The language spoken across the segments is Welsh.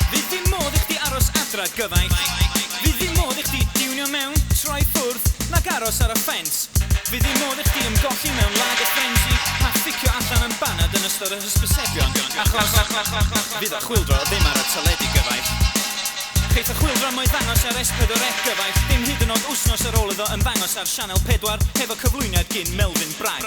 Fydd ddim modd i chdi aros adra, gyfaill. Fydd ddim modd i chdi diwnio mewn, troi ffwrdd, nag aros ar y ffens. Fydd ddim modd i chdi ymgolli mewn lager frenzy a fficio allan am banad yn ystod yr hysbysebion, achos fydd y chwyldro ddim ar y teledu, gyfaill. Cheith y chwyldro mo'i ddangos ar S4C, gyfaill, dim hyd yn oed wsnos ar ôl iddo ymddangos ar Sianel 4 hefo cyflwyniad gyn Melvyn Bragg.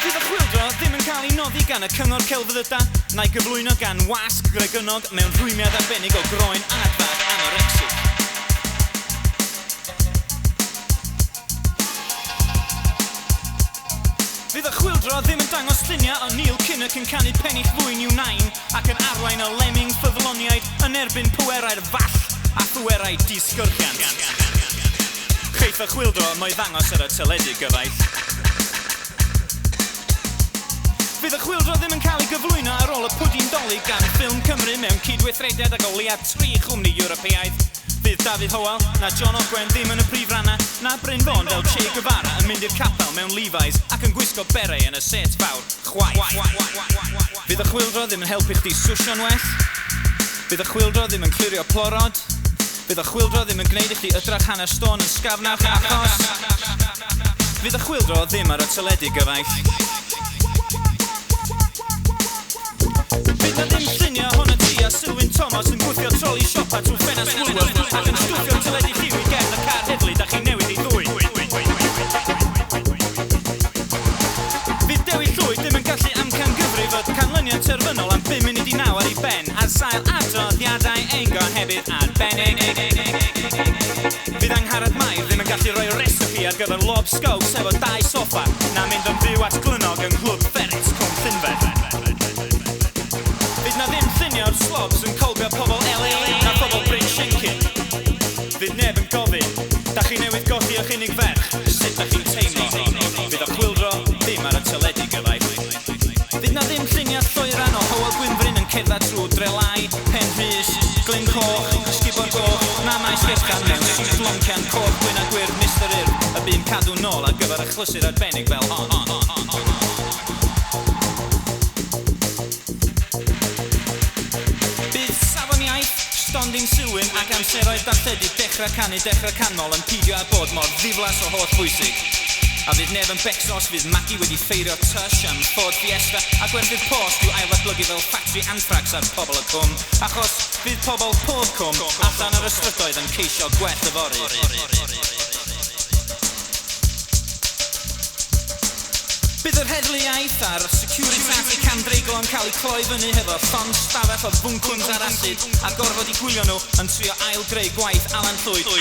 Fydd y chwyldro ddim yn cael ei noddi gan y Cyngor Celfyddydau, na'i gyflwyno gan Wasg Gregynog mewn rhwymiad arbennig o groen adfag anorexic. Fydd y chwyldro ddim yn dangos lluniau o Neil Kinnock yn canu pennill fwyn i'w nain ac yn arwain y lemming ffyddloniaid yn erbyn pwerau'r fall a phwerau disgyrchiant. Cheith y chwyldro mo'i ddangos ar y teledu, gyfaill. Fydd y chwyldro ddim yn cael ei gyflwyno ar ôl y pwdin Dolig gan Ffilm Cymru mewn cydweithrediad ag o leia tri chwmni Ewropeaidd. Fydd Dafydd Hywel na John Ogwen ddim yn y prif rannau, na Bryn Fôn fel Che Guevara yn mynd i'r capel mewn Levi's ac yn gwisgo beret yn y set fawr, chwaith. Fydd y chwyldro ddim yn helpu chdi swsio'n well. Fydd y chwyldro ddim yn clirio plorod. Fydd y chwyldro ddim yn gwneud i chdi ydrach hanner stôn yn sgafnach, achos fydd y chwyldro ddim ar y teledu, gyfaill. Fydd na ddim lluniau ohono ti a Sulwyn Thomas yn gwthio troli siopa trwy ffenast Woolworth ac yn stwffio teledu lliw i gefn y car heddlu da chi newydd ei ddwyn. Fydd Dewi Llwyd ddim yn gallu amcangyfrif y canlyniad terfynol am 8:55 ar ei ben ar sail adroddiadau ein gohebydd arbennig. Fydd Angharad Mair ddim yn gallu rhoi recipe ar gyfer lobscows efo dau soffa na mynd yn fyw at Glynog yng Nghlwb Ferret Cwm Llynfell. Fydd na ddim lluniau o'r slobs yn colbio pobl LA na phobl Bryn Siencyn. Fydd neb yn gofyn, "Da chi newydd golli eich unig ferch, sut da chi'n teimlo?" Fydd y chwyldro ddim ar y teledu, gyfaill. Fydd na ddim lluniau lloeran o Hywel Gwynfryn yn cerdded trwy Drelai, Penrhys, Glyn Coch, Sgubor Goch, na Maes Gerchan mewn siwt loncian coch gwyn a gwyrdd Mr Urdd y bu'n cadw nôl ar gyfer achlysur arbennig fel hon. Bydd safon iaith, stondin Sulwyn ac amseroedd darlledu Dechrau Canu Dechrau Canmol yn pidio â bod mor ddiflas o holl bwysig. A fydd neb yn becso os fydd Magi wedi ffeirio Tush am Ford Fiesta a gwerthu'r Post i'w ailddatblygu fel ffatri anthrax ar Pobol y Cwm, achos fydd pobl pob cwm allan ar y strydoedd yn ceisio gwell yfory. Bydd yr heddlu iaith a'r Securitas camdreiglo yn cael eu cloi fyny hefo llond stafell o fwncwns ar asid a gorfod i gwylio nhw yn trio ail-greu gwaith Alan Llwyd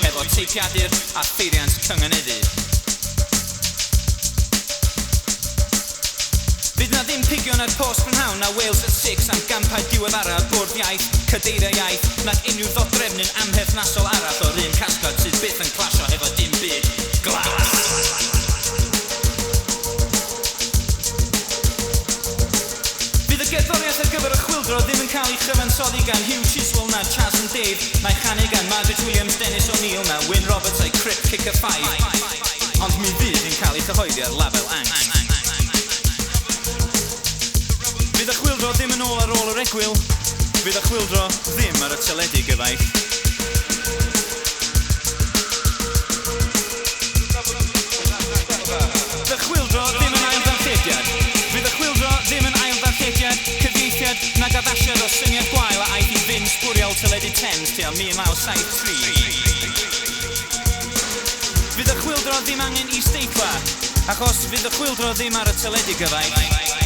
hefo teipiadur a pheiriant cynganeddu. Fydd na ddim pigion ar Post Prynhawn na Wales at Six am gampau diweddara Bwrdd Iaith, Cadeiriau Iaith, nac unrhyw ddodrefnyn amherthnasol arall o'r un casgliad sydd byth yn clasio hefo dim byd glas. Fydd y gerddoriaeth ar gyfer y chwyldro ddim yn cael ei chyfansoddi gan Huw Chiswell na Chas and Dave, na'i chanu gan Margaret Williams, Dennis O'Neill na Wyn Roberts a'i Crypt Kicker 5. Ond mi fydd hi'n cael ei chyhoeddi ar label Ankst. Fydd y chwyldro ddim yn ôl ar ôl yr egwyl. Fydd y chwyldro ddim ar y teledu, gyfaill. Fydd y chwyldro ddim yn ail ddarllediad. Fydd y chwyldro ddim yn ail ddarllediad, cyfieithiad nag addasiad o syniad gwael a aeth i fin sbwriel teledu Thames tua 1973. Fydd y chwyldro ddim angen isdeitla, achos fydd y chwyldro ddim ar y teledu, gyfaill.